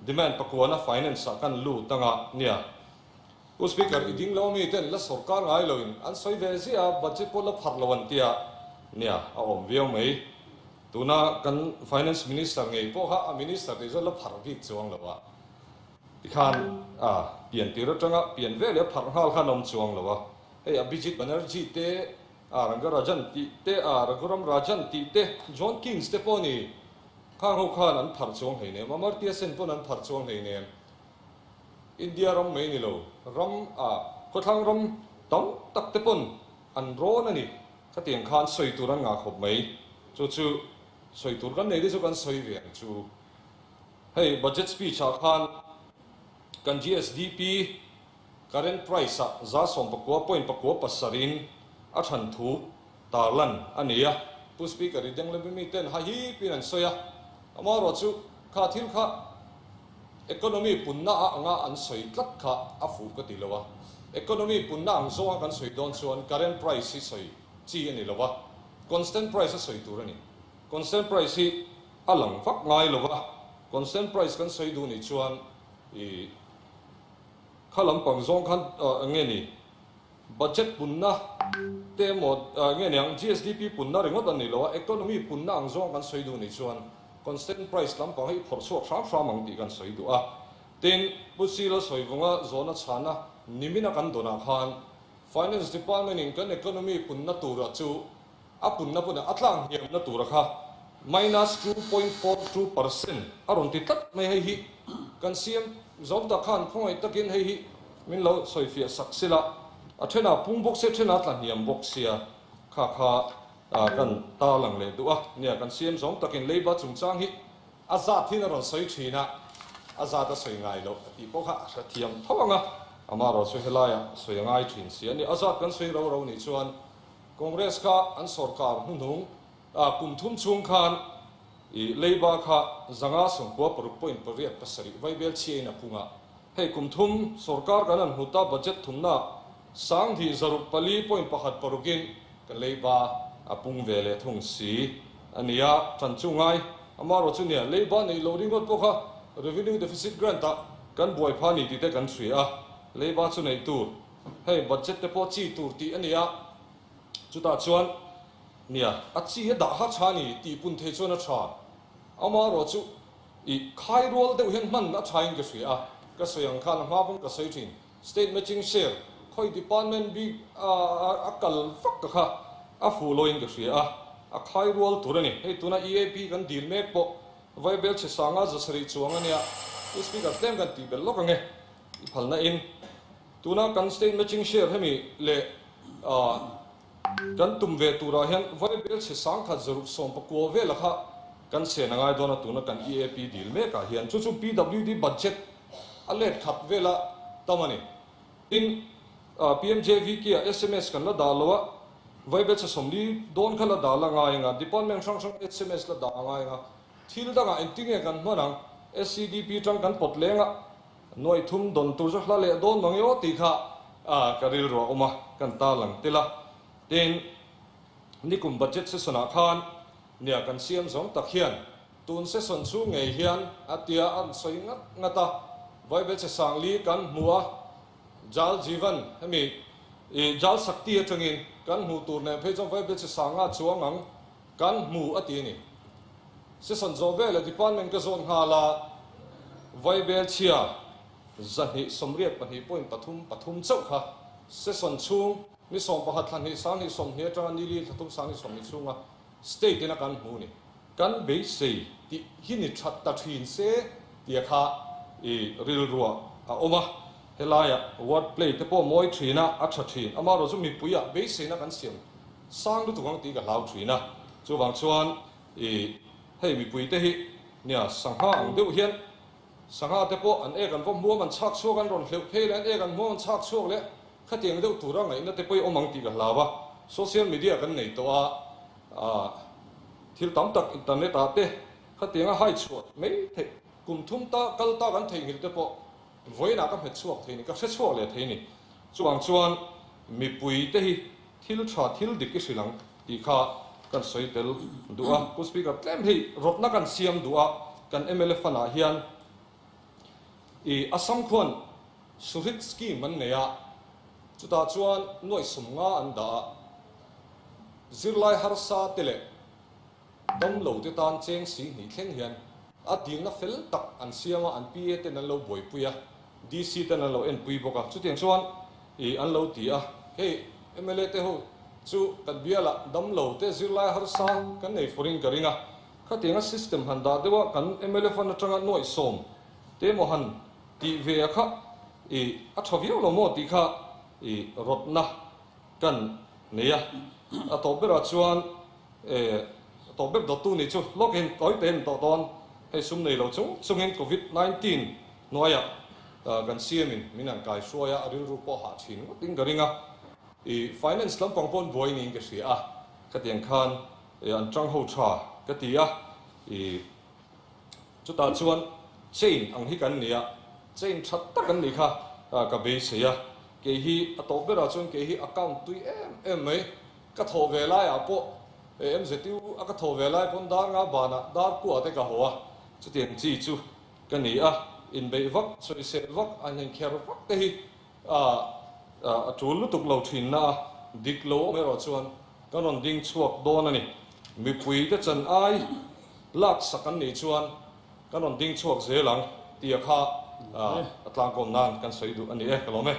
Demand pakuana finance ah kan lut anga nia. Pu Speaker, i ding lo ami ten la sawrkar ngai lo in an sawi ve ziah a, budget pawh la pharh lo an tia nia a awm viau mai. Tuna kan Finance Minister ngei pawh kha a Minister tih zawt la pharh bik chuang lo a, tikhan a pian tir atanga pian ve leh a pharh nghal khan a awm chuang lo a. Hei Abhijit Banerjee te, a Rangarajan tih te, a Raghuram Rajan tih te, John Keynes te pawh ni Khang ho khan an pharh chuang hleinem, Amartya Sen pawn an pharh chuang hleinem. India ram mai ni lo, ram ah khawthlang ram tam tak te pawn an rawn a ni. Khatiang khan sawi tur an ngah khawp mai. Chu chu sawi tur kan nei te chu kan sawi ve ang chu. Hei budget speech ah khan kan GSDP current price ah 17.7 in a than thu tarlan a ni a. Pu Speaker i denglam i miten ha hip in an sawi a, amaherawhchu kha thil kha economy punna a anga an sawi tlat kha a fuh ka ti lo a. Economy punna ang zawnga kan sawi dawn chuan current price hi sawi chi a ni lo a, constant price a sawi tur a ni. Constant price hi a lang vak ngai lo va, constant price kan sawi duh nih chuan i kha lampang zawng khan eng nge ni? Budget punna te emaw nge niang GSDP punna ringawt an ni lo a, economy punna ang zawng kan sawi duh nih chuan constant price lampang hi i phawrh chhuak hram hram ang tih kan sawi duh a. Tin, Pu Sila Sawivunga zawhna chhana nimina kan dawnah khan Finance Department in kan economy punna tura chu A punna pawh a tlang hniamna tura kha minus 2.42% a rawn ti tlat mai. Hei hi kan CM zawm tak khan khawngaih takin hei hi min lo sawifiah sak sila, a thenah pung bawk sia, a thenah tla hniam bawk sia, kha kha kan tarlang leh duh a nia. Kan CM zawm takin Labour chungchang hi a zat hin a rawn sawi thin a, a zat a sawi ngai loh a tih pawh kha a hrethiam tho ang a, amaherawhchu helaiah sawi a ngai thin si a ni. A zat kan sawi ro ro nih chuan Congress kha an sorkar hnuhnung a kum thum chhung khan i leiba kha 596.87 vaibel chhiain a phung a. Hei kum thum sorkar kan han hmu ta budget thumna 2604.16 in kan leiba a pung ve leh thung si a ni a, tan chu ngai. Amaherawh chu nia leiba neih loh ringawt pawh kha revenue deficit grant ah kan buai pha ni tih te kan hria a, leiba chu neih tur. Hei budget te pawh chi tur tih a ni a, chutah chuan nia a chi a dah kha tha a ni tih pun thei chuan a tha. Amaherawh chu i khai rual deuh hian hman a tha in ka hria a, ka sawi ang khan a hma pawn ka sawi thin. State matching share khawi department bik a kal vak ka kha a fuh loin ka hria a, a khai rual tur a ni. Hei tuna EAP kan dil mek pawh Vaibel chhe sanga 700 chuang a nia, Pu Speaker tlem kan tih belh lawk ang e. I phalna in tuna kan state matching share hemi leh kan tum ve turah hian vaibel chhe 1619 vela kha kan sen a ngai dawn a, tuna kan EAP dil mekah hian chu chu PWD budget a let khat vela tam a ni. Tin, PMJVK ah sms kan la dah lo a, vaibel chhe 40 dawn kha la dah la ngai ang a, department hrang hrang sms la dah a ngai ang a, thil dangah engtinge kan hman ang, SCDP tang kan pawt leng a, Nuaih thum dawn tur chu hla leh dawn mang i aw tih kha ka rilru a awm a, kan tarlang tel a. Tin, nikum budget session ah khan nia kan siam zawng tak hian tun session chhung ngei hian a tia a rawn sawi ngat ngat a, Vaibel che Sangli kan hmu a, Jal Jeevan hemi i Jal Shakti atangin kan hmuh tur nen phei chuan Vaibel che Sanga chuang ang kan hmu a ti a ni. Session zawh veleh department ka zawn nghal a, Vaibel chhia 282.33 chauh kha session chhung ni 11 thla hnih 20 20 atanga ni li thla thum 20 20 chhunga state ina kan hmu ni. Kan beisei tih hi ni that ta thin se tia kha i rilruah a awm a, helaiah word play te pawh mawi thin a, a tha thin. Amaherawhchu chu mipuiah beiseina kan siam sang lutuk ang tih ka hlau thin a, chuvang chuan i hei mipuite hi nia sangha ang deuh hian sangha te pawh an ek an va hmuam an chhak chhuak an rawn hleuh phei leh an ek an hmuam an chhak chhuak leh khatiang deuh tura ngaihna te pawh i awm ang tih ka hlau a, social media kan nei tawh a, ah thil tam tak internet ah te khatiang a hai chhuah mai theih kum thum ta kal ta kan theihnghilh te pawh vawiinah ka hmet chhuak thei ni ka hre chhuak leh thei ni chuvang chuan mipui te hi Thil tha thil dik i hrilh ang tih kha kan sawi tel duh a. Pu Speaker, tlem hei rawtna kan siam duh a, kan mla fund ah hian I Assam khuan Suhrit scheme an nei a, chutah chuan nuaih 50 an dah a, zirlai harsa te leh damlo te tan cheng 20,000 thleng hian a dilna fel tak an siam a, an PA ten an lo buaipui a, DC ten an lo enpui bawk a, chutiang chuan i an lo ti a, hei mla te ho chu kan bialah damlo te zirlai harsa kan nei furin ka ring a, khatianga system han dah deuh a kan mla fund atanga nuaih 10 te emaw han tih ve a kha i a tha viau lo maw tih kha i rawtna kan nei a, a tawp berah chuan e a tawp ber dawttu nih chu lawkin tawi te in tawh dawn hei sum nei lo chung chungin covid 19 hnuaiah kan CM in min han kai hruai a, a rilru pawh hah thin ngawtin ka ring a, i finance lampang pawh an buai niin ka hria a, khatiang khan an tang ho tha ka ti a, i chutah chuan chain ang hi kan ni a, chain tha tak an nih kha ka beisei a, kei hi a tawp berah chuan kei hi account tui em em mai ka thaw ve laiah pawh MZU a ka thaw ve lai pawn dar nga banah dar kuah te ka haw a, chutiang chi chu ka ni a, inbeih vak sawisel vak an in kher vak te hi a a tul lutuk lo thin na a, dik lo awm erawh chuan kan rawn ding chhuak dawn a ni. Mipui te chan ai lak sak an nih chuan kan rawn ding chhuak zel ang tia kha a tlangkawm nan kan sawi duh a ni e, ka lawm e.